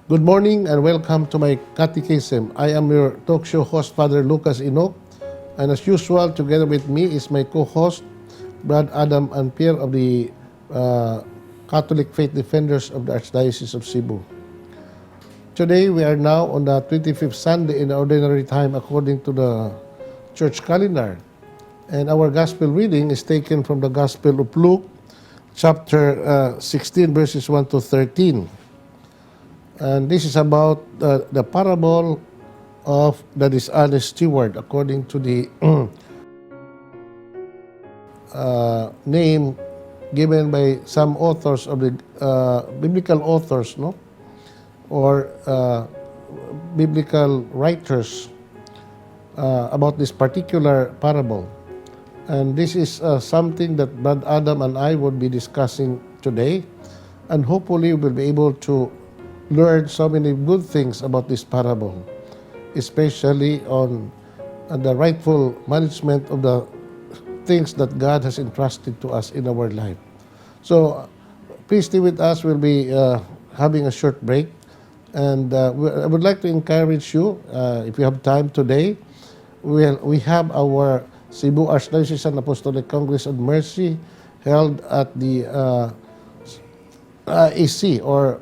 Good morning and welcome to my catechism. I am your talk show host, Father Lucas Inoc. And as usual, together with me is my co-host, Brad Adam Anpier of the Catholic Faith Defenders of the Archdiocese of Cebu. Today, we are now on the 25th Sunday in the Ordinary Time according to the church calendar. And our gospel reading is taken from the Gospel of Luke, chapter 16, verses 1 to 13. And this is about the parable of the dishonest steward, according to the name given by some authors of the biblical authors, no, or biblical writers about this particular parable. And this is something that Brad Adam and I would be discussing today. And hopefully we'll be able to learn so many good things about this parable, especially on the rightful management of the things that God has entrusted to us in our life. So please stay with us. We'll be having a short break. And I would like to encourage you, if you have time today, we have our Cebu Archdiocesan Apostolic Congress of Mercy held at the IEC or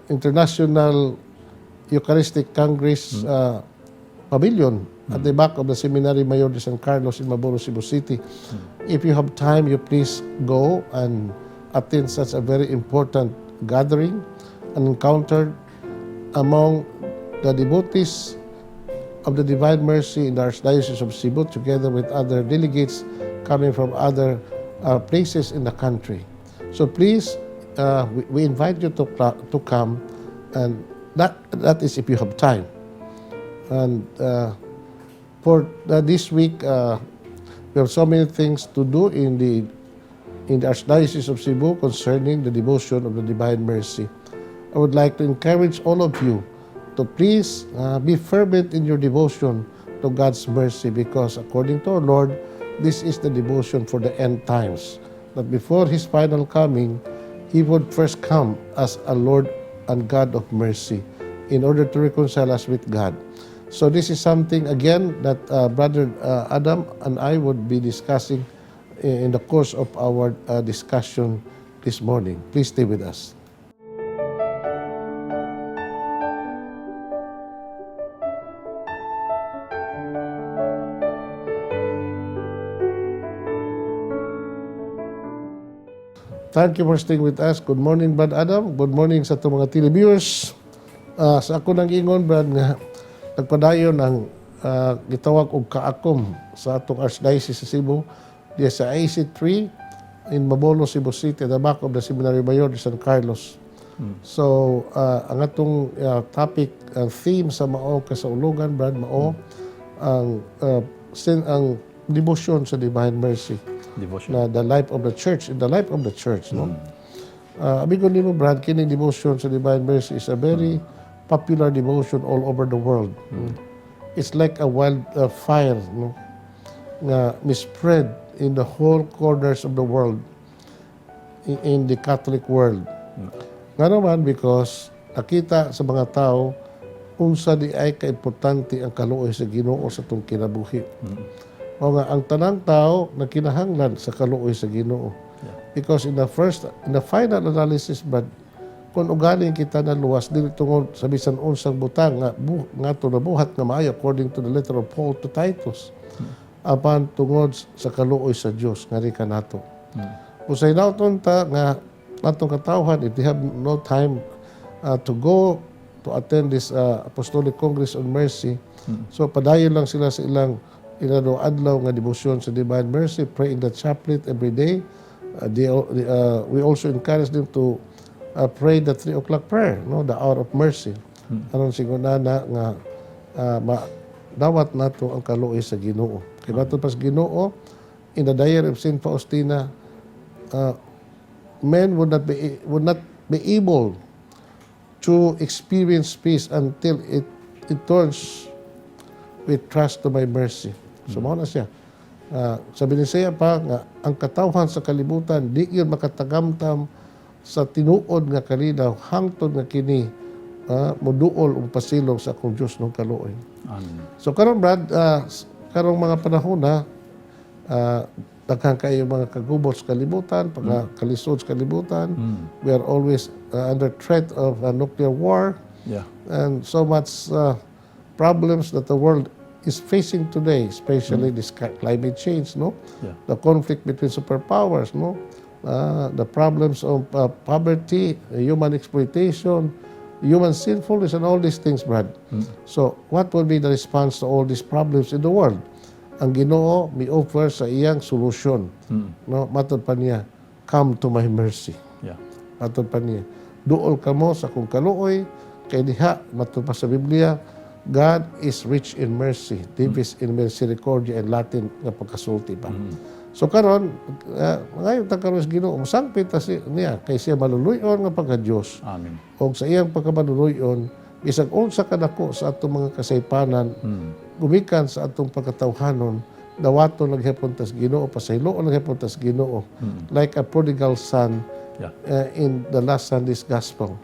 International Eucharistic Congress Pavilion at the back of the Seminary Mayor de San Carlos in Mabolo, Cebu City. If you have time, you please go and attend such a very important gathering and encounter among the devotees of the Divine Mercy in the Archdiocese of Cebu, together with other delegates coming from other places in the country. So please, we invite you to come, and that is if you have time. And for this week, we have so many things to do in the Archdiocese of Cebu concerning the devotion of the Divine Mercy. I would like to encourage all of you to please be fervent in your devotion to God's mercy, because according to our Lord, this is the devotion for the end times. That before His final coming, He would first come as a Lord and God of mercy in order to reconcile us with God. So this is something, again, that Brother Adam and I would be discussing in the course of our discussion this morning. Please stay with us. Thank you for staying with us. Good morning, Brad Adam. Good morning sa atong mga televiewers. Sa ako nang ingon, Brad, nga nagpadayon ang gitawag og kaakom sa atong Archdiocese sa Cebu diya sa IC3 in Mabolo, Cebu City, at the back of the Seminary Mayor de San Carlos. So, ang atong topic, ang theme sa mao kasaulogan, Brad, mao ang devotion sa Divine Mercy Devotion. Na the life of the church, in the life of the church, no? Abi ko nimo, Brad, kining devotion sa Divine Mercy is a very popular devotion all over the world. It's like a wild fire, no? Nga mispread in the whole corners of the world, in the Catholic world. Nga naman, because nakita sa mga tao unsa di ay kaimportante ang kaluoy sa Ginoo sa atong kinabuhi. O nga ang tanang tao nagkinahanglan sa kaluoy sa Ginoo. Because in the final analysis, but kung ugaling kita na luwas dili tungod sa bisan unsang butang nga nga ato nabuhat nga maayo, according to the letter of Paul to Titus, apan tungod sa kaluoy sa Dios nga kanato. Kung sa hinauton ta nga atong katawhan, if they have no time to go to attend this Apostolic Congress on Mercy, so padayon lang sila sa ilang ilang adlaw nga debosyon sa Divine Mercy, pray in the chaplet every day. We also encourage them to pray the 3 o'clock prayer, no, the hour of mercy. Aron siguro na nga dawat nato ang kaluoy sa Ginoo. Kay matod pa sa Ginoo in the Diary of Saint Faustina, men would not be able to experience peace until it turns with trust to my mercy. So mao na siya. Sabi ni siya pa nga ang katawhan sa kalibutan di yun makatagamtam sa tinuod nga kalinaw hangtod nga kini Moduol ug pasilong sa akong Dios ng kaluoy. Amen. So karon, Brad, karong mga panahon na daghan kayo mga kagubot sa kalibutan, pagka kalisod sa kalibutan. We are always under threat of a nuclear war and so much problems that the world is facing today, especially this climate change, no? Yeah. The conflict between superpowers, no? The problems of poverty, human exploitation, human sinfulness, and all these things, Brad. So, what will be the response to all these problems in the world? Ang Ginoo mi offer sa iyang solusyon. No, matod pa niya, "Come to my mercy." Matod pa niya, "Duol kamo sa akong kaluoy," kay diha, matod pa sa Biblia, God is rich in mercy, deepest in misericordia in Latin nga pagkasulti pa. So karon, ngayon ta karon sa Ginoo, mosangpit ta si niya kay siya maluluyon nga pagka-Dios. Amen. Og sa iyang pagkamaluluyon, bisag unsa kadako sa atong mga kasaypanan, gumikan sa atong pagkatawhanon, dawaton lang gihapon tas Ginoo, pasayloon lang gihapon tas Ginoo, like a prodigal son in the last Sunday's Gospel.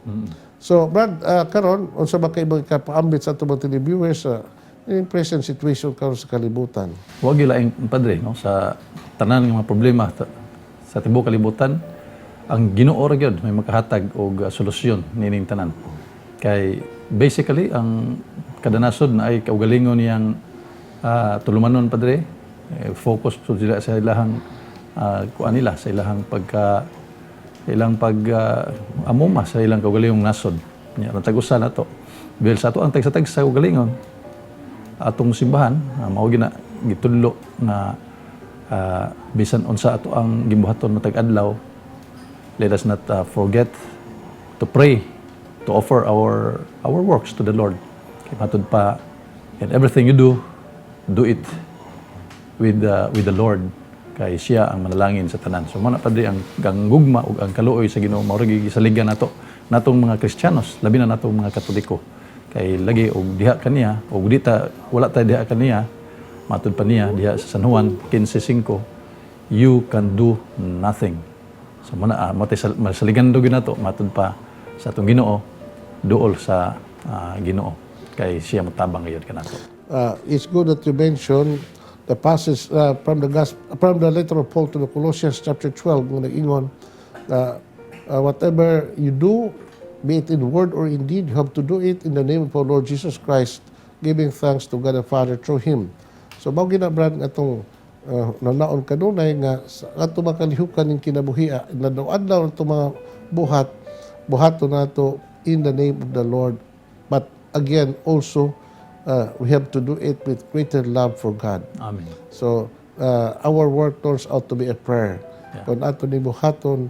So, Brad, karon unsa ba kay mga kapaambit sa atong mga televiewers sa in present situation karon sa kalibutan? Wa gyud laing, Padre, no, sa tanan nga mga problema sa tibuok kalibutan, ang Ginoo ra gyud may makahatag og solusyon nining tanan. Kay basically ang kada nasod naay kaugalingon niyang tulumanon, Padre, eh, focus pud sila sa ilahang kuan nila, sa ilahang pagka ilang pag amuma sa ilang kaugalingong nasod. Nya tag usa na to. Well, sa ato ang tagsa-tagsa kaugalingon, atong simbahan, mao gina gitudlo nga bisan unsa ato ang gibuhaton matag adlaw, let us not forget to pray, to offer our works to the Lord. Kay matud pa, "In everything you do, do it with the Lord," kay siya ang manalangin sa tanan. So mao na, Padre, ang gugma ug ang kaluoy sa Ginoo, mao ra gyud gisaligan nato natong mga Kristiyanos, labi na natong mga Katoliko. Kay lagi og diha kaniya ug di ta wala ta diha kaniya, matud pa niya diha sa San Juan 15:5, "You can do nothing." So mao na mao tay masaligan gyud nato matud pa sa atong Ginoo, duol sa Ginoo kay siya motabang gayud kanato. It's good that you mention the passage from the gospel, from the letter of Paul to the Colossians, chapter 12, nga nag-ingon na whatever you do, be it in word or in deed, you have to do it in the name of our Lord Jesus Christ, giving thanks to God the Father through Him. So mao gina, Brad, nga atong nanaon kanunay nga sa atong makalihukan ning kinabuhi na adlaw atong mga buhat, buhaton nato in the name of the Lord. But again, also we have to do it with greater love for God. Amen. So our work turns out to be a prayer. Kung ato ni buhaton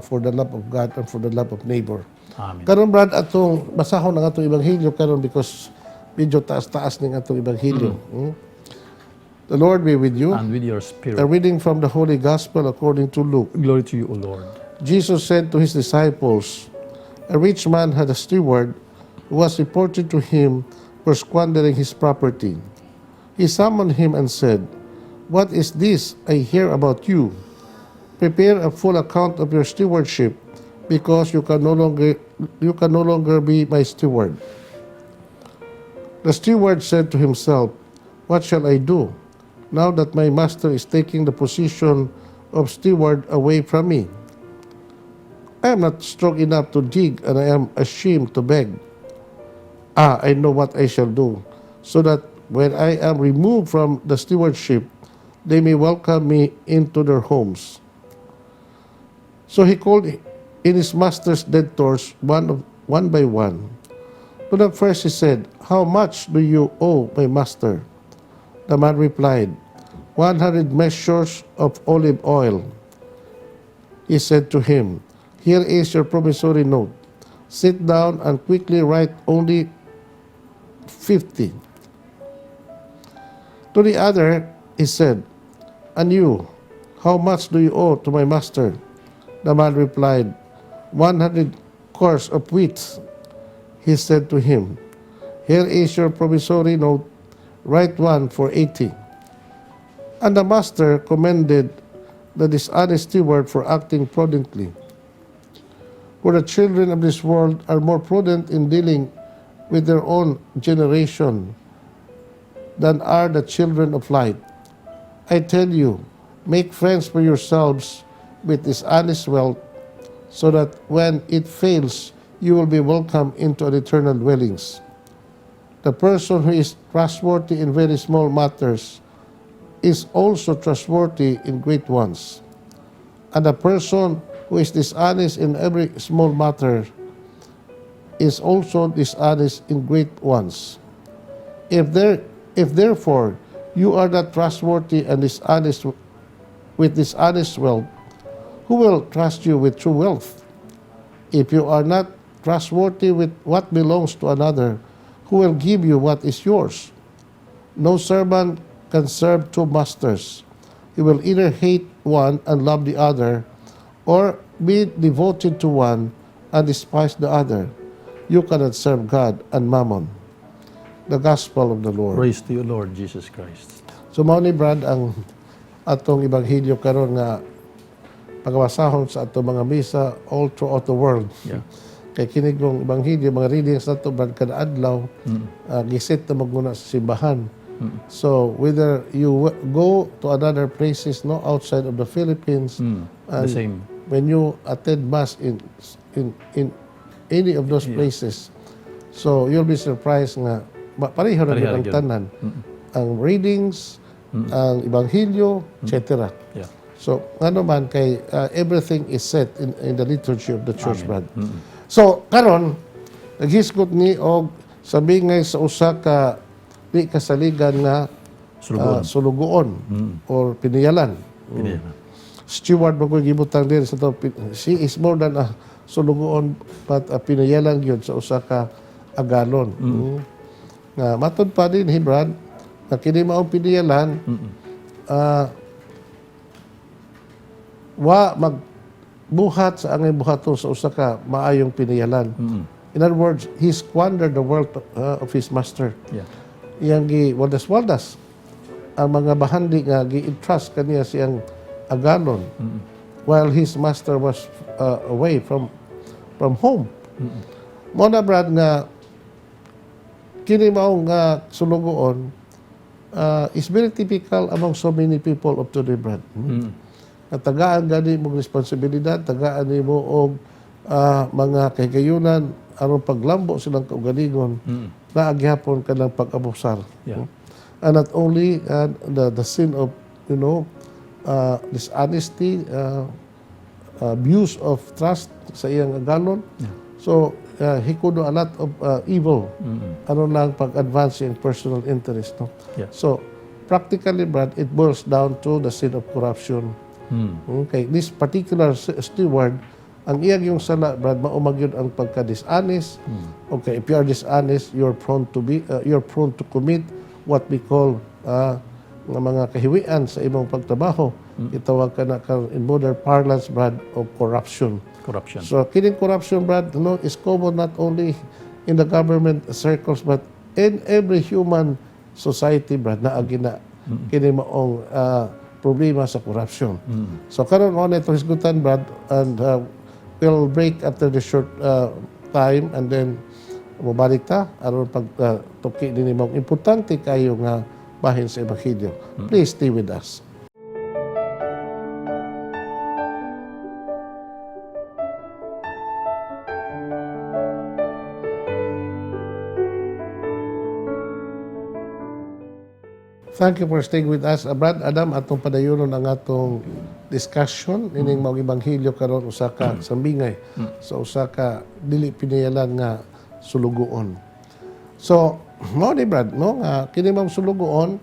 for the love of God and for the love of neighbor. Amen. Karon, Brad, atong basahon ang atong ebanghelyo karon because medyo taas-taas ning atong ebanghelyo. The Lord be with you. And with your spirit. A reading from the Holy Gospel according to Luke. Glory to you, O Lord. Jesus said to his disciples, "A rich man had a steward who was reported to him for squandering his property. He summoned him and said, 'What is this I hear about you? Prepare a full account of your stewardship, because you can no longer be my steward.' The steward said to himself, 'What shall I do now that my master is taking the position of steward away from me? I am not strong enough to dig, and I am ashamed to beg. Ah, I know what I shall do, so that when I am removed from the stewardship, they may welcome me into their homes.' So he called in his master's debtors one by one. To the first he said, 'How much do you owe my master?' The man replied, 100 measures of olive oil. He said to him, 'Here is your promissory note. Sit down and quickly write only 50.' To the other, he said, 'And you, how much do you owe to my master?' The man replied, 100 cors of wheat. He said to him, 'Here is your promissory note. Write one for 80.' And the master commended the dishonest steward for acting prudently. For the children of this world are more prudent in dealing with their own generation than are the children of light. I tell you, make friends for yourselves with dishonest wealth, so that when it fails, you will be welcomed into an eternal dwellings. The person who is trustworthy in very small matters is also trustworthy in great ones. And the person who is dishonest in every small matter is also dishonest in great ones. If therefore you are not trustworthy and dishonest with dishonest wealth, who will trust you with true wealth? If you are not trustworthy with what belongs to another, who will give you what is yours? No servant can serve two masters. He will either hate one and love the other, or be devoted to one and despise the other. You cannot serve God and Mammon. The Gospel of the Lord. Praise to you, Lord Jesus Christ. So mao ni, Brad, ang atong ebanghelyo karon nga pagabasahon sa atong mga misa all throughout the world. Kay kini kong ebanghelyo, mga readings nato, Brad, kada adlaw, giset na maguna sa simbahan. So whether you go to another places, no, outside of the Philippines, The and same. When you attend mass in any of those places, so you'll be surprised nga pareho na Pareho ang ra gyud. Tanan. Ang readings, ang ebanghelyo, etc. So, ano man kay everything is set in the liturgy of the church, Brad. So, karon naghisgot ni og sambingay sa usa ka di kasaligan nga Sulugoon. Sulugoon or piniyalan. Piniyalan. Steward ba ko gibutang diri sa to. She is more than a sulugoon but a piniyalan gyud sa usa ka agalon. Nga matud pa din, Brad, na kini maong piniyalan wa magbuhat sa angay buhaton sa usa ka maayong piniyalan. In other words, he squandered the wealth of his master. Iyang gi waldas-waldas ang mga bahandi nga gi-entrust kaniya siyang agalon while his master was away from home. Mao na, Brad, nga kini maong nga sulugoon is very typical among so many people of today, Brad. Nga tagaan gani mong responsibilidad, tagaan nimo og mga kahigayunan aron paglambo silang kaugalingon, naa gihapon kanang pag-abusar. And not only the sin of dishonesty, abuse of trust sa iyang agalon. So he could do a lot of evil. Ano lang pag-advance yung personal interest. No? So practically, Brad, it boils down to the sin of corruption. Okay, this particular steward, ang iyang yung sala, Brad, mao man gyud ang pagka-dishonest. Okay, if you are dishonest, you're prone to commit what we call nga mga kahiwian sa imong pagtrabaho. Gitawag ka na ka in modern parlance, Brad, of corruption. Corruption. So kining corruption, Brad, no, is common not only in the government circles but in every human society, Brad, naa na kini maong problema sa corruption. So karon on ito hisgutan, Brad, and we'll break after the short time and then mobalik ta aron pag tuki dinhi maong importante kayo nga bahin sa ebanghelyo. Please stay with us. Thank you for staying with us. Brad Adam, atong padayonon ang atong discussion ining maong ebanghelyo karon, usa ka sambingay sa usa ka dili pinayalan nga sulugoon. So, mao ni, Brad, no, nga kini maong sulugoon,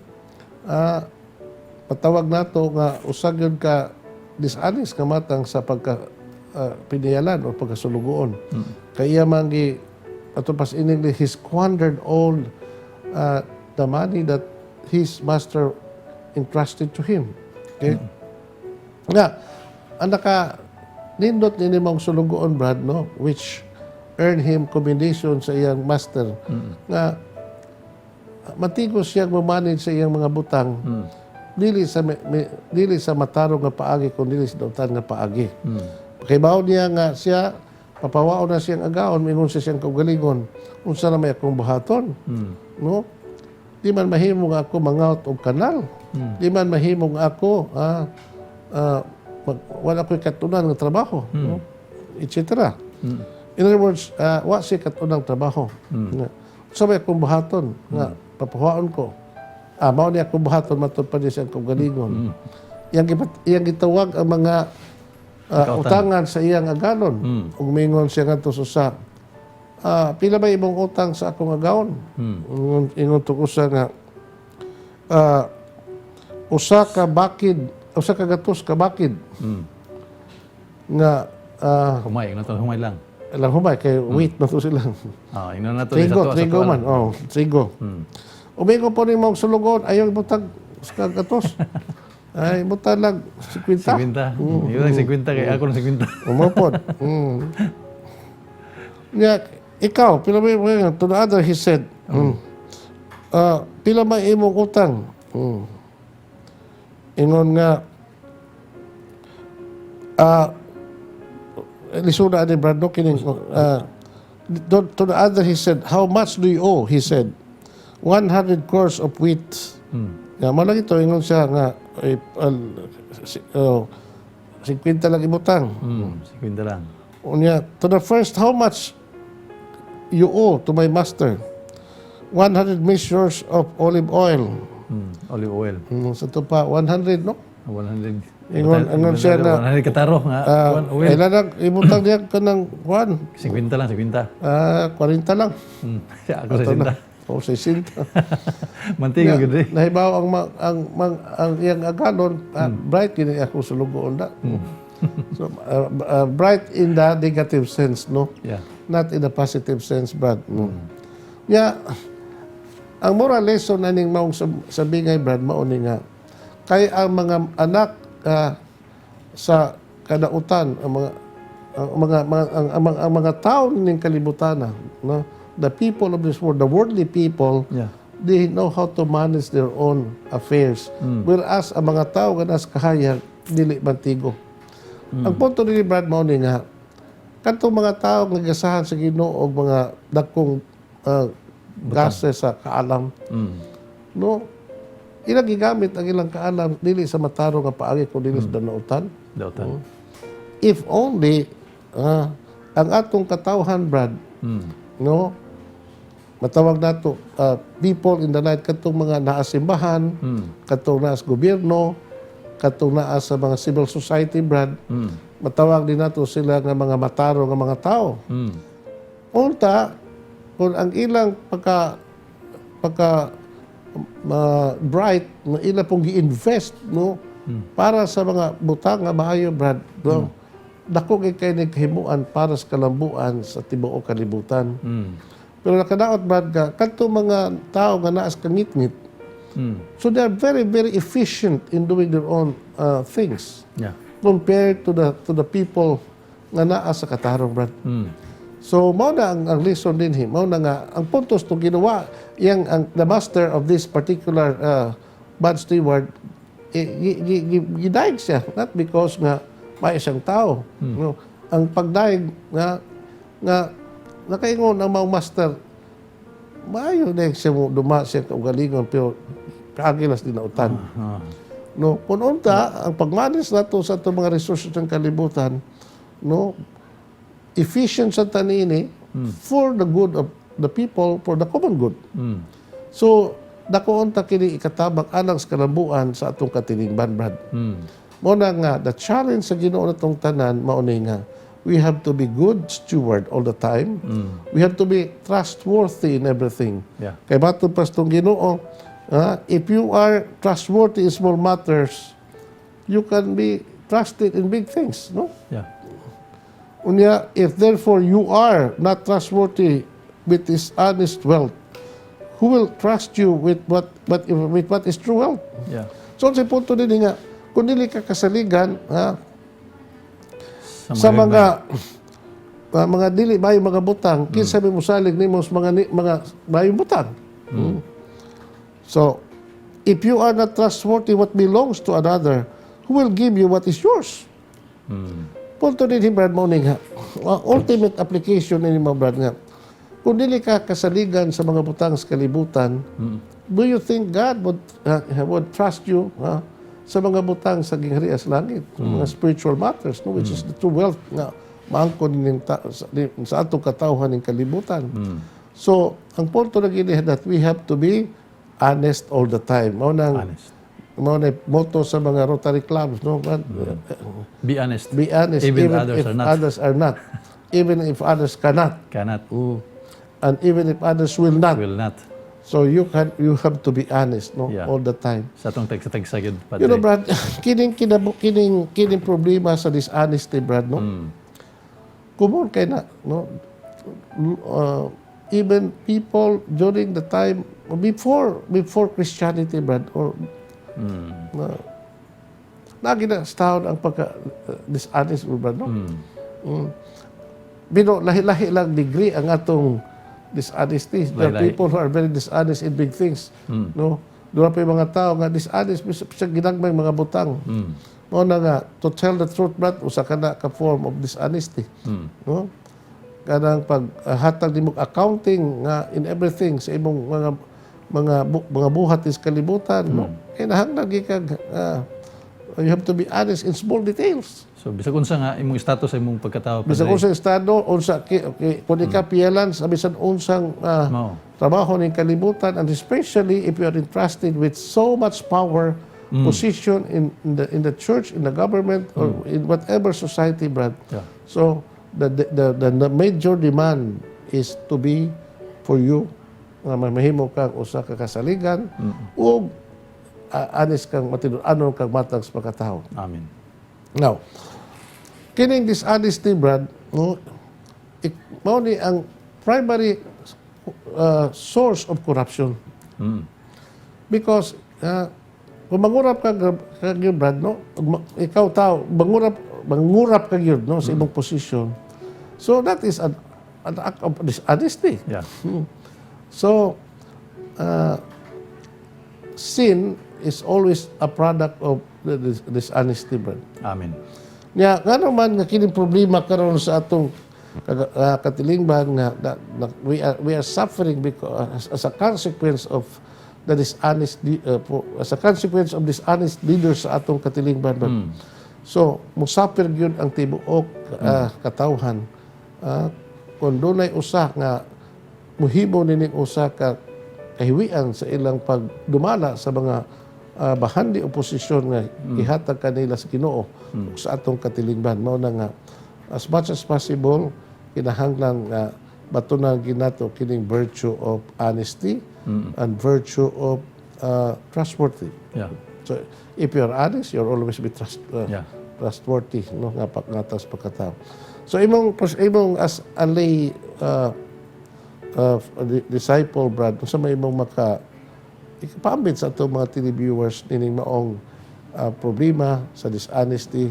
patawag nato nga usa gyud ka dishonest nga matang sa pagka pinayalan o pagkasulugoon. Kay iya man gi ato pas in English, he squandered all the money that his master entrusted to him. Okay? Nga, ang naka nindot ni maong sulugoon, Brad, no, which earned him commendation sa iyang master, nga matigos siyang mamanage sa iyang mga butang, dili sa matarong nga paagi kun dili sa dautan nga paagi. Kay niya nga siya Papawaon na siyang agaon, mingon siya siyang kaugalingon, "Unsa na may akong buhaton?" No? Di man mahimo nga ako mangawat og kanal. Di man mahimo nga ako wala ko'y katunan nga trabaho, no? Etc. In other words, wa siya katunang trabaho. Nga, unsa may akong buhaton nga papawaon ko? Mao ni akong buhaton, matod pa niya siyang kaugalingon. Iyang gitawag ang mga utangan sa iyang agalon. Ug mingon siya ngadto sa usa, "Pila ba imong utang sa akong agawon?" Ingon to usa nga usa ka bakid, usa ka gatos ka bakid nga Humay, ingon to humay lang. Lang humay kay wheat na to sila. Ah, ingon na to Trigo, sa to, sa trigo to man. Oh, trigo. Umingon po ni mong sulugon, ayaw ibutag sa gatos. Ay, butang lang 50. 50. Yun ang 50 kay ako ng 50. Umapod. Nya, ikaw, pila ba imong, to the other he said, "Pila ba imong utang?" Ingon nga, lisuna ani Brad, no, kining, to the other he said, "How much do you owe?" He said, "100 cors of wheat." Ya, mao lang ito, ingon siya nga, eh, oh, 50 lang ibutang. 50 lang. Unya, to the first, "How much you owe to my master?" "100 measures of olive oil." Olive oil. Sa ito pa, 100, no? 100. Ingon siya na, 100 kataro nga. One oil. Kailan lang, ibutang niya ka ng one, 50 lang, 50. 40 lang. Ako sa 60. O, 60. Mantigo gud eh. Nahibaw ang iyang agalon, bright kini ako sulugoon na. So, bright in the negative sense, no? Yeah. Not in the positive sense, Brad. No? Ya, ang moral lesson aning maong sabingay, Brad, mao ni nga kay ang mga anak sa kadautan, ang mga tao ning kalibutan, no? The people of this world, the worldly people, they know how to manage their own affairs. Whereas ang mga tao nga nasa kahayag, dili mantigo. Ang punto ni Brad mao ni nga kadtong mga tao nga gasahan sa Ginoo og mga dakong gase sa kaalam, no, ilang gigamit ang ilang kaalam dili sa matarong nga paagi kun dili sa danautan. Dautan. If only ang atong katawhan, Brad, no, matawag nato people in the light, kadtong mga naa simbahan, kadtong naa sa gobyerno, kadtong naa sa mga civil society, Brad, matawag din nato sila nga mga matarong nga mga tao. Unta kung ang ilang pagka pagka bright na ila pong gi-invest, no, para sa mga butang nga maayo, Brad, no, dako kay kay kahimuan para sa kalambuan sa tibuok kalibutan. Pero nakadaot, Brad, ka kadto mga tao nga naa sa kangitngit, so they are very very efficient in doing their own things compared to the people nga naa sa katarong, Brad. So mao na ang lesson din hi. Mao na nga ang puntos tong ginawa yang ang the master of this particular bad steward, eh, gidayeg siya not because nga may isang tao. No, ang pagdayeg nga nga nakaingon ang mga master, maayo na siya mo duma siya kaugalingon pero kaagilas dinautan. No, kung unta ang pag-manage nato sa atong mga resources ng kalibutan, no, efficient sa tanini for the good of the people, for the common good. So, dako unta kini ikatabang alang sa kalambuan sa atong katilingban, Brad. Mao na nga the challenge sa Ginoo natong tanan mao ni nga we have to be good steward all the time. We have to be trustworthy in everything. Kay matod pa sa atong Ginoo, if you are trustworthy in small matters, you can be trusted in big things, no? Yeah. Unya, if therefore you are not trustworthy with dishonest wealth, who will trust you with what is true wealth? Yeah. So, sa punto din nga, kung dili ka kasaligan, ha, sa mga dili maayong mga butang, kinsa may musalig nimo sa mga maayong butang? So, if you are not trustworthy what belongs to another, who will give you what is yours? Punto din, Brad, mao ni nga ultimate application ni mo, Brad, nga kung dili ka kasaligan sa mga butang sa kalibutan, do you think God would trust you sa mga butang sa gingharian sa langit, mga spiritual matters, no, which is the true wealth nga maangkon ning sa atong katawhan ning kalibutan? So, ang punto na gini that we have to be honest all the time. Mao nang Honest. Mao na motto sa mga Rotary clubs, no? Brad? Be honest. Be honest even even others if are not. Others are not. Even if others cannot. Cannot. And even if others will not. Will not. So you have to be honest, no, all the time. Sa atong tagsa-tagsa gyud, Padre. Brad, kining kinabo kining kining problema sa dishonesty, Brad, no? Common kay na, no? Even people during the time before Christianity, Brad, or na lagi na sa taon ang pagka dishonest, Brad, no? Pero lahi-lahi lang degree ang atong dishonesty. There are Lahi-lahi. People who are very dishonest in big things. No? Doon pa yung mga tao nga dishonest sa ginagmay mga butang. Mao na nga, to tell the truth, Brad, usa ka na ka form of dishonesty. No? Kanang pag hatag nimo accounting nga in everything sa imong mga buhat sa kalibutan, no? Kinahanglan gyud kag you have to be honest in small details. So bisag unsa nga imong status sa imong pagkatao, Padre. Bisag unsang estado, unsa okay, kung ikaw piyelan sa bisan unsang Mao. Trabaho ning kalibutan, and especially if you are entrusted with so much power, position in the church, in the government, or in whatever society, Brad. So the major demand is to be for you nga mahimo kang usa ka kasaligan ug honest kang matinud-anon kang matang sa pagkatao. Amen. Now, kining dishonesty, Brad, no, mao ni ang primary source of corruption. Because kung mangurap ka gyud, Brad, no, ikaw tao, mangurap ka gyud, no, sa imong position. So that is an act of dishonesty. So, sin is always a product of the dishonesty, Brad. Amen. Nya ngano man nga kining problema karon sa atong katilingban nga na we are suffering because as a consequence of the dishonest as a consequence of dishonest leaders sa atong katilingban ba. So musuffer gyud ang tibuok katawhan kung dunay usa nga muhimo nining usa ka kahiwian sa ilang pagdumala sa mga bahandi o posisyon nga ihatag kanila sa Ginoo ug sa atong katilingban. Mao na nga as much as possible, kinahanglan nga batunan ginato kining virtue of honesty and virtue of trustworthy. So if you're honest, you'll always be trustworthy, no, nga pagkatas pagkatao. So imong as a lay disciple, Brad, unsa may imong maka ikapaambit sa atong mga televiewers nining maong problema sa dishonesty,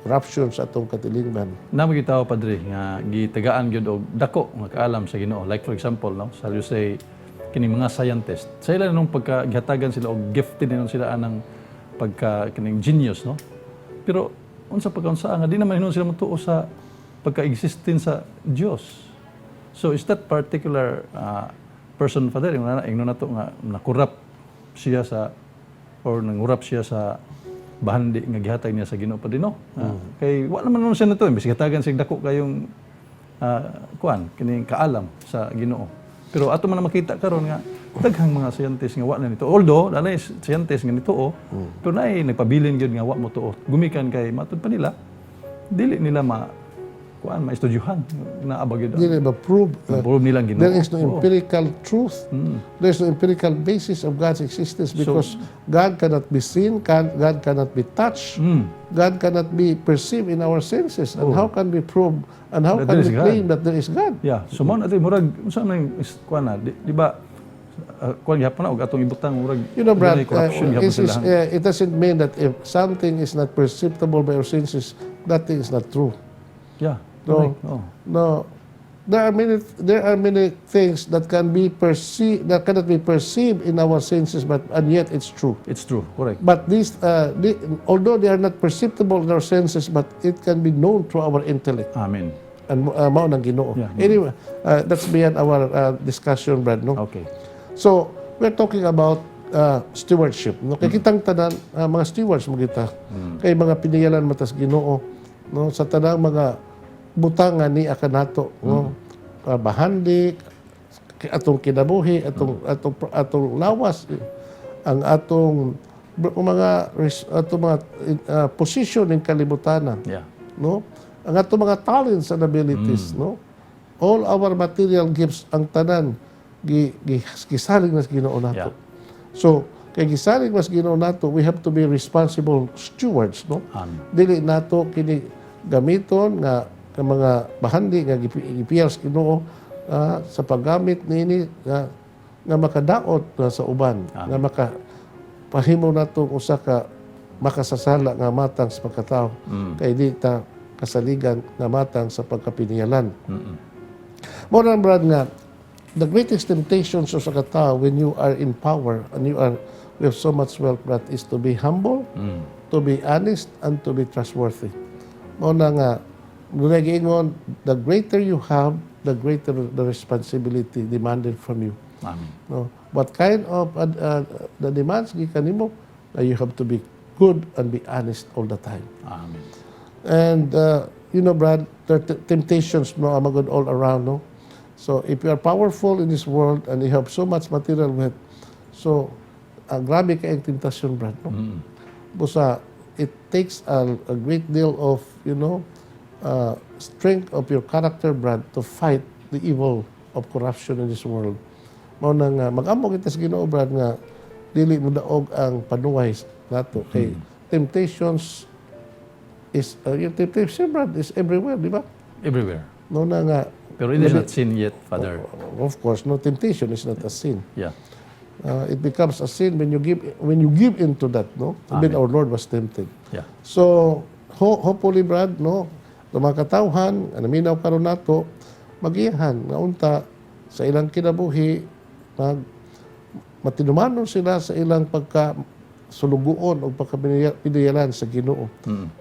corruption sa atong katilingban? Naa man tao, Padre, nga gitagaan gyud og dako nga kaalam sa Ginoo. Like for example, no, sa you say kining mga scientist. Sa ila nung pagka gihatagan sila og gifted ninon sila anang pagka kining genius, no. Pero unsa pagkaunsa nga di naman hinuon sila motuo sa pagka-existence sa Dios. So is that particular person, Father, ingnon na ingnon nato nga nakurap siya sa or nangurap siya sa bahandi nga gihatag niya sa Ginoo pa din, no? Kay wa naman nun siya nato imbes gihatagan siya dako kayong kuan kining kaalam sa Ginoo. Pero ato man na makita karon nga daghang mga scientist nga wa na nito. Although naay scientist nga nituo, pero naay nagpabilin gyud nga wa mo tuo. Gumikan kay matud pa nila dili nila ma kuan maestudyuhan naa ba gyud. Dili ba prove Prove nilang Ginoo. There is no empirical truth. There is no empirical basis of God's existence because God cannot be seen, God cannot be touched, God cannot be perceived in our senses. And how can we prove and how that can there is we God? Claim that there is God? Yeah, so mao na murag unsa man kuan na di ba kuan gihapon na og atong ibutang murag Brad, dunay corruption gihapon sila. It doesn't mean that if something is not perceptible by our senses, that thing is not true. Yeah. No. Correct. Oh. No, There are many things that can be perceived that cannot be perceived in our senses, but and yet it's true. It's true. Correct. But these, although they are not perceptible in our senses, but it can be known through our intellect. Amen. And mao nang Ginoo. Anyway, that's beyond our discussion, Brad, no? Okay. So, we're talking about stewardship. No? Kay kitang tanan, mga stewards mo kita. Kay mga piniyalan man tas Ginoo, no? Sa tanang mga butangan ni kanato, no? Bahandi, atong kinabuhi, atong lawas, ang atong mga atong mga position in kalibutan, no? Ang atong mga talents and abilities, no? All our material gifts, ang tanan gi gisalig na sa Ginoo nato. So, kay gisalig mas Ginoo nato, we have to be responsible stewards, no? Amen. Dili nato kini gamiton nga mga bahandi nga gipiyal sa Ginoo sa paggamit niini nga makadaot na sa uban, nga maka pahimo nato usa ka makasasala nga matang sa pagkatao kay di ta kasaligan nga matang sa pagkapiniyalan. Mao na, Brad, nga the greatest temptations sa katao when you are in power and you are with so much wealth, Brad, is to be humble, to be honest, and to be trustworthy. Mao na nga dunay giingon, the greater you have, the greater the responsibility demanded from you. Amen. No? What kind of the demands gikan nimo na you have to be good and be honest all the time. Amen. And Brad, there are temptations, no, amagod all around, no. So if you are powerful in this world and you have so much material wealth, so grabe kay ang temptasyon, Brad, no. Busa it takes a great deal of strength of your character, Brad, to fight the evil of corruption in this world. Mao na nga mag-ampo kita sa Ginoo, Brad, nga dili mo daog ang panuway nato kay temptations is yung temptation, Brad, is everywhere, di ba? Everywhere. No na nga Pero it is not sin yet, Father. Of course, no, temptation is not a sin. It becomes a sin when you give into that, no? Even our Lord was tempted. So, hopefully, Brad, no, sa mga katawhan, nga naminaw karon nato, magiyahan nga unta sa ilang kinabuhi, matinumanon sila sa ilang pagka sulugoon o pagkapiniyalan sa Ginoo.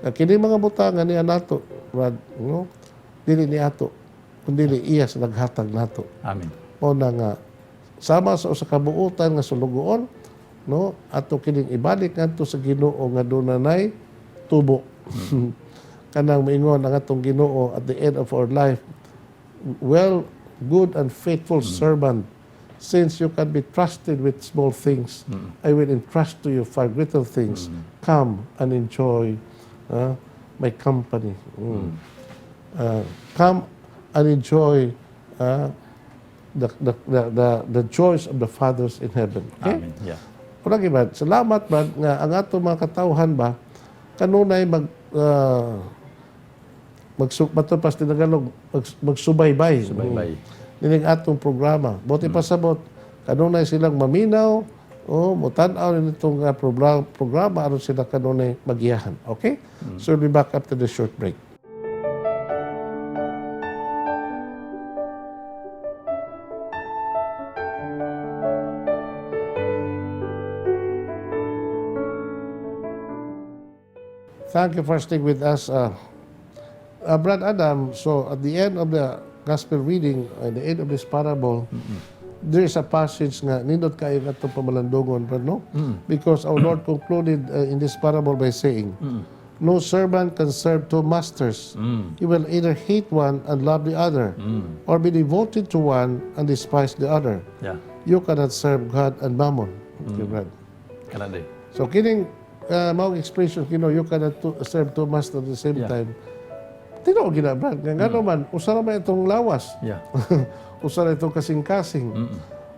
Nga kini mga butang nga niya nato, Brad, no, dili ni ato, kundi iya sa naghatag nato. Amen. Mao na nga sama sa usa ka buutan nga sulugoon, no, ato kining ibalik ngadto sa Ginoo nga dunay tubo, kanang moingon ang atong Ginoo at the end of our life, "Well, good and faithful servant, since you can be trusted with small things, I will entrust to you far greater things. Come and enjoy my company. Come and enjoy the joys of the fathers in heaven." Okay? Amen. Yeah. Una Brad, salamat, Brad, nga ang ato mga katawhan ba kanunay matud pa sa Tagalog, magsubaybay. Subaybay. Nining atong programa. Buot ipasabot, kanunay silang maminaw o mutan-aw nitong programa aron sila kanunay magiyahan. Okay? So we'll be back after the short break. Thank you for staying with us. Brad Adam, so at the end of the gospel reading, at the end of this parable, there is a passage nga nindot kayo atong pamalandungon, Brad, no? Because our Lord concluded in this parable by saying, "No servant can serve two masters. He will either hate one and love the other, or be devoted to one and despise the other. You cannot serve God and Mammon." Okay, Brad. Kana day. So kining mao expression, you cannot serve two masters at the same time. Tinuod gina, Brad. Nga ngano man usa ra man itong lawas. Usa ra itong kasing-kasing.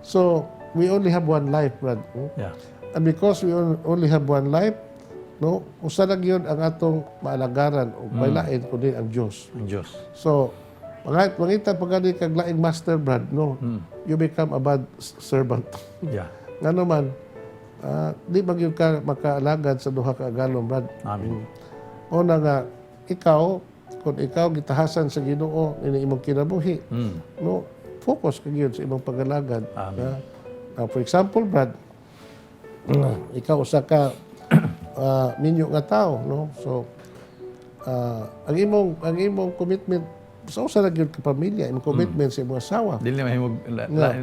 So we only have one life, Brad, no? Yeah. And because we only have one life, no, usa lang yun ang atong maalagaran o may lain kundi ang Dios. Ang Diyos. So mga mangita pag gani kag laing master, Brad, no, you become a bad servant. Ngano man, di man gyud ka makaalagad sa duha ka agalon, Brad. Amen. O na nga, ikaw, Kung ikaw gitahasan sa Ginoo ini imong kinabuhi, no, focus ka gyud sa imong pagalagad. Amen. For example, Brad, ikaw usa ka minyo nga tao, no? So ang imong commitment sa usa ra gyud ka pamilya, imong commitment sa imong asawa. Dili mahimog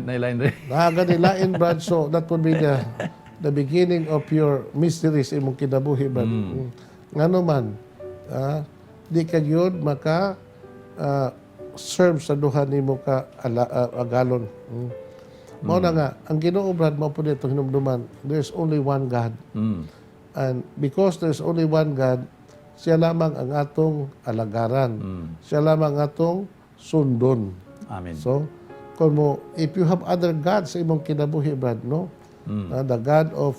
nailain rin. Naa gani lain, Brad, so that would be the beginning of your mystery sa imong kinabuhi, Brad. Ngano man, di ka gyud maka serve sa duha nimo ka agalon. Mao na nga ang Ginoo, Brad, mao pud itong hinumduman, there's only one God. And because there's only one God, siya lamang ang atong alagaran. Siya lamang ang atong sundon. Amen. So, kung mo, if you have other gods sa imong kinabuhi, Brad, no? The God of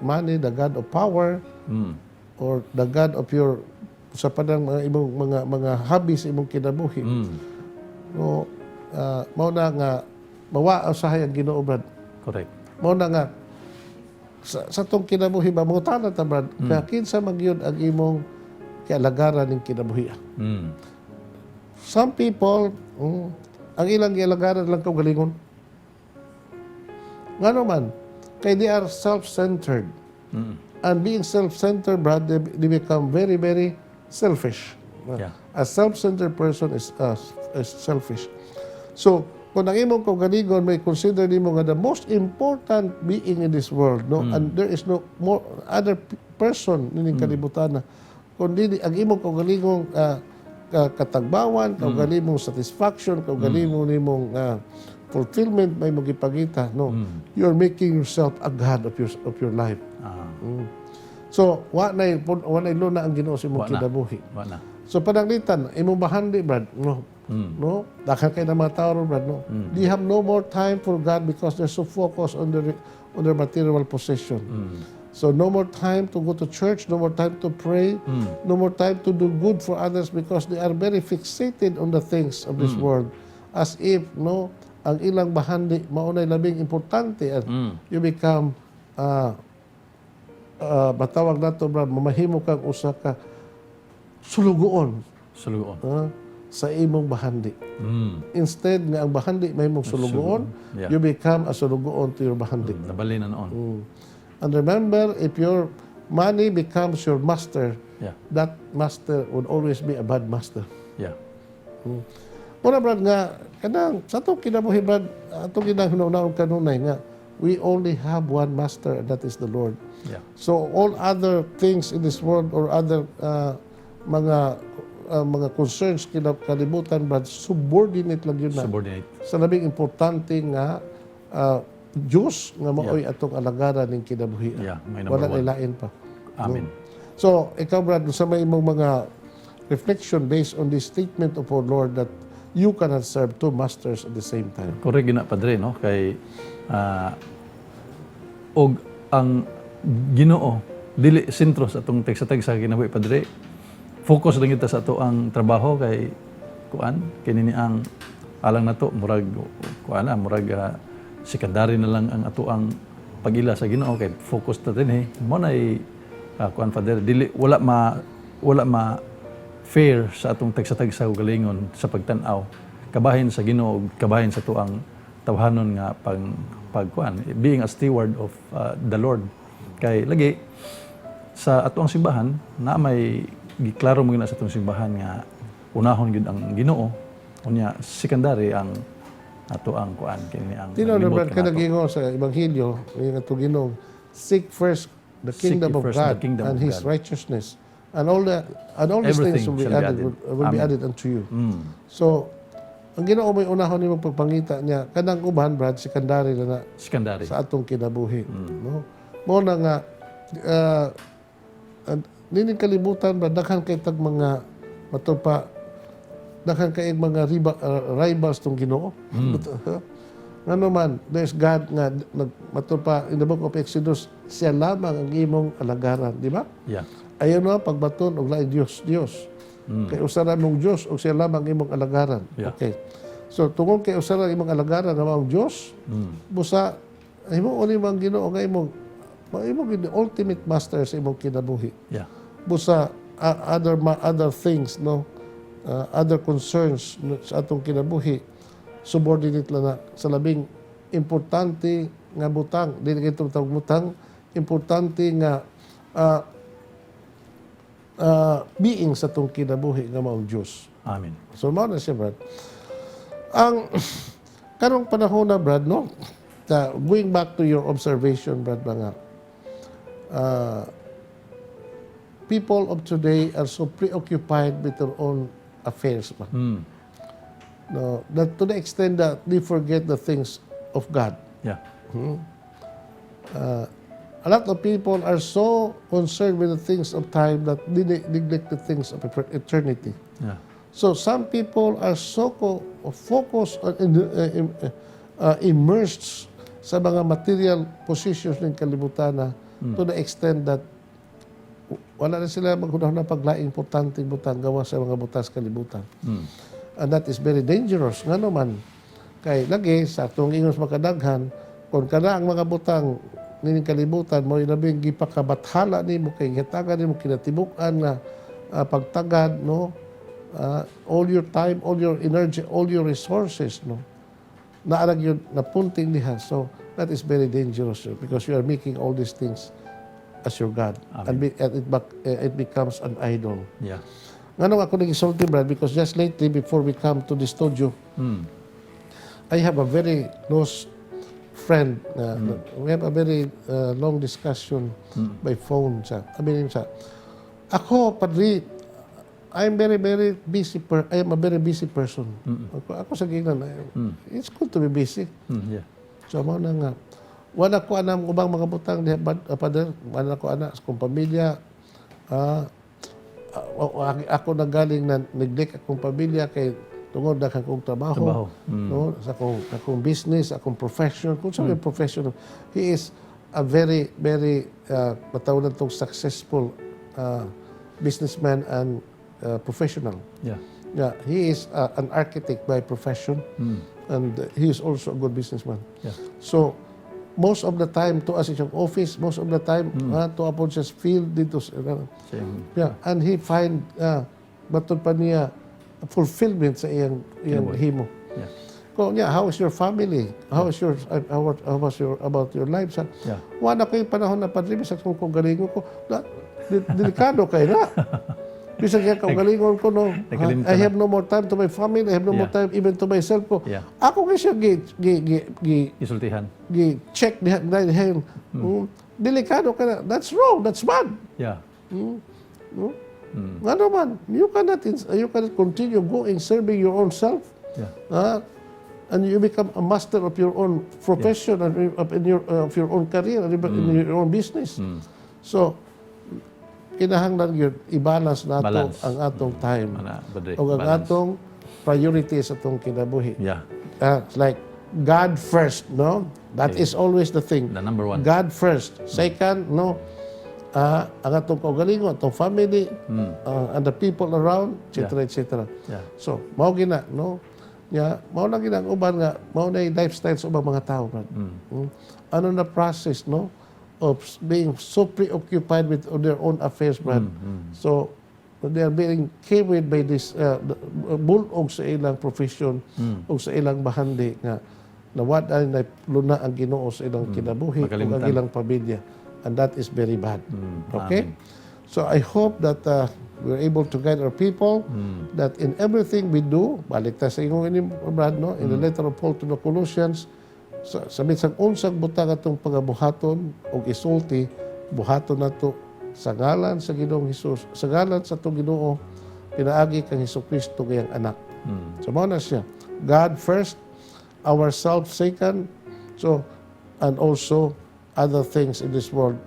money, the God of power, or the God of your, sa padang mga imong mga hobbies sa imong kinabuhi. No, mao na nga mawa usahay ang Ginoo, Brad. Correct. Mao na nga sa atong kinabuhi ba, mangutana ta, Brad, mm. Kinsa man gyud ang imong kialagaran ning kinabuhi? Some people, ang ilang gialagaran lang kaugalingon. Ngano man, kay they are self-centered. And being self-centered, Brad, they become very, very selfish. A self-centered person is selfish. So, kung ang imong kaugalingon may consider nimo nga the most important being in this world, no? And there is no more other person nining kalibutan na kundi ang imong kaugalingong katagbawan, kaugalingong satisfaction, kaugalingong nimong fulfillment may imong gipangita, no? You're making yourself a god of your life. So, wa na luna ang Ginoo sa imong Wa na. kinabuhi. Wa na. So pananglitan, imong bahandi, Brad, no? No? Daghan kay na mga tao ron, Brad, no? They have no more time for God because they're so focused on their material possession. So no more time to go to church, no more time to pray, no more time to do good for others because they are very fixated on the things of this world, as if, no, ang ilang bahandi mao nay labing importante, and you become matawag nato, Brad, mamahimo kang usa ka sulugoon Sulugoon. Sa imong bahandi. Instead nga ang bahandi mahimong sulugoon, you become a sulugoon to your bahandi. Nabali na noon. And remember, if your money becomes your master, that master would always be a bad master. Muna, Brad, nga kanang sa atong kinabuhi, Brad, atong ginahunahon kanunay nga we only have one master, and that is the Lord. So all other things in this world or other mga concerns kalibutan, Brad, subordinate lang yun na Subordinate. Sa labing importante nga Diyos nga maoy atong alagaran ning kinabuhi. Yeah, may number Wala one. lain pa. Amen. So, ikaw, Brad, sa may imong mga reflection based on this statement of our Lord that you cannot serve two masters at the same time. Correct gina, Padre, no, kay og ang Ginoo dili sentro sa atong tagsa-tagsa kinabuhi, Padre. Focus lang kita sa ato ang trabaho kay kuan kini ni ang alang nato, murag kuan na, murag secondary na lang ang ato ang pag-ila sa Ginoo kay focus ta dinhi mo na kuan, Father, dili wala ma fair sa atong tagsa-tagsa galingon sa pagtan-aw kabahin sa Ginoo ug kabahin sa tuang tawhanon nga pang pagkuan, being a steward of the Lord, kay lagi sa ato ang simbahan na may giklaro mo gyud na sa atong simbahan nga unahon gyud ang Ginoo, unya secondary ang ato ang kuan kini ang Tino limot naman ka kanato. Nagingon sa Ebanghelyo, yung ato Ginoo, "Seek first the Seek kingdom ye of first the God kingdom and of His God. Righteousness. And all these things Everything will be shall be added, added. will be Amen. Added unto you." So, ang Ginoo may unahon nimong pagpangita niya, kanang uban, Brad, secondary na na Secondary. Sa atong kinabuhi. No? Mo na nga, nining kalibutan ba, daghan kay tag mga matupa, daghan kay mga rivals tong Ginoo. Ngano man, there's God nga nag matupa in the Book of Exodus, siya lamang ang imong alagaran, di ba? Yeah. Ayaw na pagbaton og laing Dios, Dios. Kay usa ra mong Dios ug siya lamang imong alagaran. Okay. So tungod kay usa ra imong alagaran nga maong Dios, busa himuon nimo ang Ginoo nga imong gid ultimate master sa imong kinabuhi. Busa other things, no, other concerns sa atong kinabuhi, subordinate lang na sa labing importante nga butang, dili kay tawag butang, importante nga being sa atong kinabuhi nga maong Diyos. Amen. So mao na siya, Brad. Ang karong panahon na, Brad, no? Going back to your observation, Brad, mga people of today are so preoccupied with their own affairs ba? No, that to the extent that they forget the things of God. A lot of people are so concerned with the things of time that they neglect the things of eternity. So some people are so focused on, immersed sa mga material positions ng kalibutan na to the extent that wala na sila maghunahuna paglaing importanteng butang gawas sa mga butang sa kalibutan. And that is very dangerous. Ngano man, kay lagi sa atong ingon sa makadaghan, kung kana ang mga butang nining kalibutan mo labing gipakabathala nimo kay gihatagan nimo kinatibuk-an nga pagtagad, no, all your time, all your energy, all your resources, no, naa ra gyud napunting diha. So that is very dangerous, sir, because you are making all these things as your God and it becomes an idol. Nganong ako nag-isulti, Brad, because just lately, before we come to the studio, I have a very close friend na we have a very long discussion by phone sa sabi niya sa ako, "Padre, I'm very, very busy per, I am a very busy person." Ako sa giingnan, it's good to be busy. So mao na nga wala ko anang ubang mga butang diha, Father, wala ko ana sa akong pamilya. Ako nagaling na neglect akong pamilya kay tungod na akong trabaho, Trabaho. No, sa akong business, akong profession, kung sa mm. profession. He is a very, very matawag tong successful businessman and professional. Yeah, he is an architect by profession and he is also a good businessman. So, most of the time to us sa office, most of the time to upon sa field dito sa, Same. Yeah, and he find matod pa niya fulfillment sa iyang Kinabuhi. Himo. Ko niya, "How is your family? How is your how was your about your life?" Sa "Wala ko yung panahon na, Padre, bisag kung kaugalingon ko." Na, delikado kay na. Bisag yung kaugalingon ko, no. Nakalimtan "I na. Have no more time to my family, I have no more time even to myself ko." Ako kay siya gi Isultihan. Gi check diha diha. Delikado ka na. That's wrong. That's bad. No? Ngano man, you cannot continue going serving your own self. And you become a master of your own profession and of your own career and in your own business. So kinahanglan gyud i-balance nato Balance. Ang atong time Ana, Padre. o ang Balance. Atong priorities sa atong kinabuhi. It's like God first, no? That is always the thing. The number one. God first. Second, no, ang atong kaugalingon, atong family, and the people around, etc., etc. So, mao gina, no? Ya, mao lang gina ang uban nga, mao na yung lifestyle sa ubang mga tao, Brad. Ano na process, no, of being so preoccupied with their own affairs, Brad. So, they are being carried by this bulog sa ilang profession o sa ilang bahandi nga nawad na luna ang Ginoo sa ilang kinabuhi o ang Makalimtan. Ilang pamilya. And that is very bad. Okay? So I hope that we're able to guide our people that in everything we do, balik ta sa ingon ini, Brad, no? In the letter of Paul to the Colossians, sa bisag unsang butang atong pagabuhaton og isulti, buhaton nato sa ngalan sa Ginoong Hesus, sa ngalan sa atong Ginoo pinaagi kang Hesus Kristo kayang anak. So mao na siya. God first, ourselves second, so and also other things in this world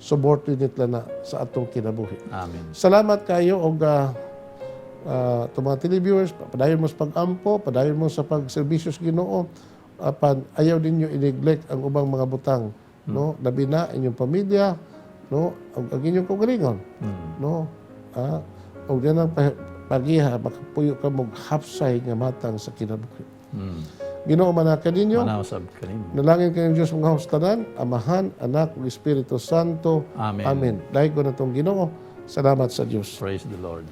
subordinate lang na sa atong kinabuhi. Amen. Salamat kayo og to mga televiewers, padayon mo sa pag-ampo, padayon mo sa pagserbisyo sa Ginoo. Apan ayaw ninyo i-neglect ang ubang mga butang, no? Labi na inyong pamilya, no? Ug ang inyong kaugalingon, no? Ug yan ang pagiha makapuyo ka mo hapsay nga matang sa kinabuhi. Ginoo man ninyo. Manaw sab kanimo. Nalangin kayong Diyos mga tanan, Amahan, Anak, ug Espiritu Santo. Amen. Amen. Dahil ko na itong Ginoo. Salamat sa Diyos. Praise the Lord.